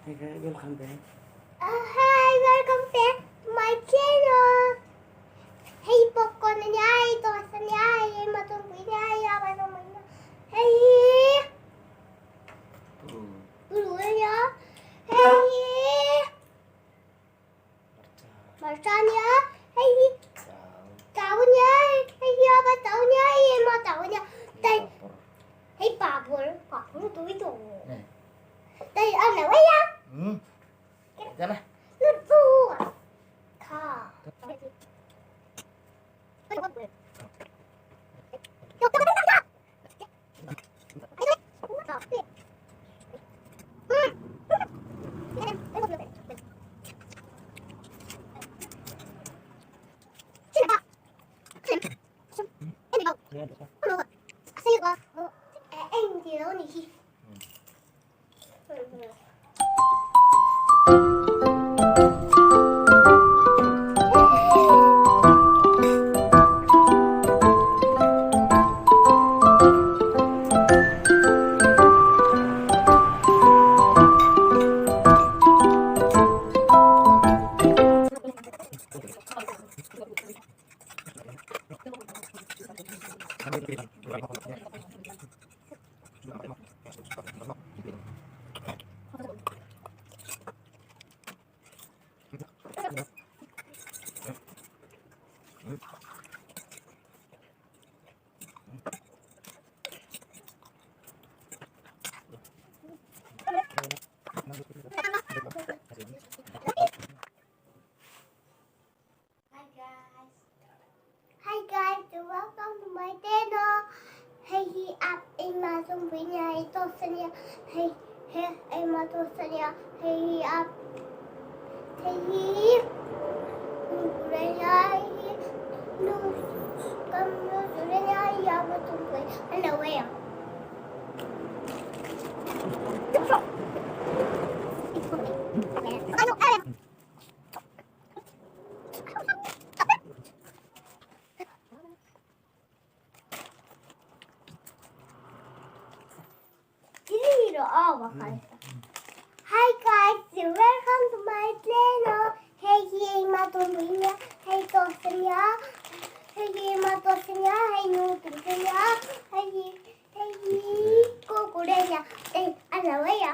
Hey guys, welcome back. Hi, welcome back to my channel. Hey, popcorn niya, hey, toast niya, hey, matungkoy niya, hey, matungkoy niya. Hey, buru niya. Hey, marcha niya. Hey, tao niya. Hey, apa tao niya, hey, ma tao niya. Tay, hey, babur, babur tu itu. Tay, ano ya? Sana. Lupa. Ka. Hi guys. Hi guys, welcome to my channel. Hey, hi up in my zombie ito hey hey ay matusan hey up hey Hi guys, welcome to my channel. Hey, hey, matuminya. Hey, tosnya. Hey, matosnya. Hey, nutusnya. Hey, hey, kukurenya. Hey, ano ya?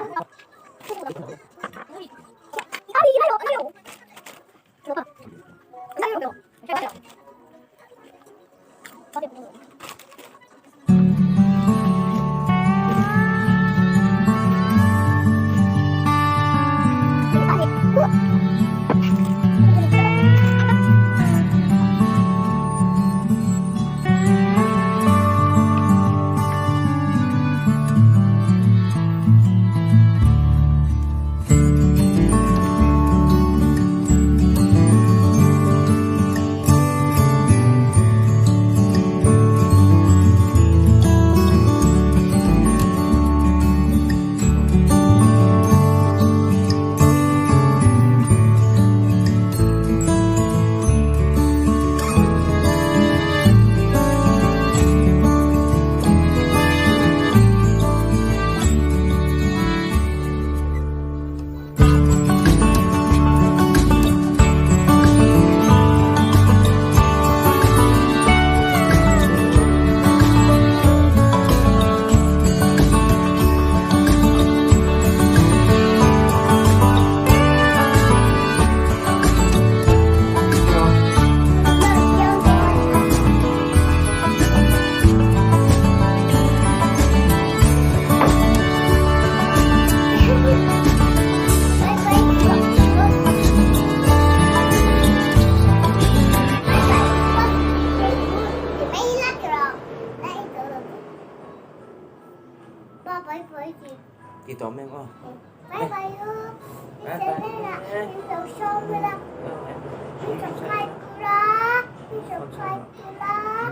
Ti tawh mai ang aw. Bye bye oh. Subscribe la, subscribe la,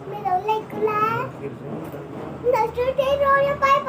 mình like la, mình subscribe rồi, bye.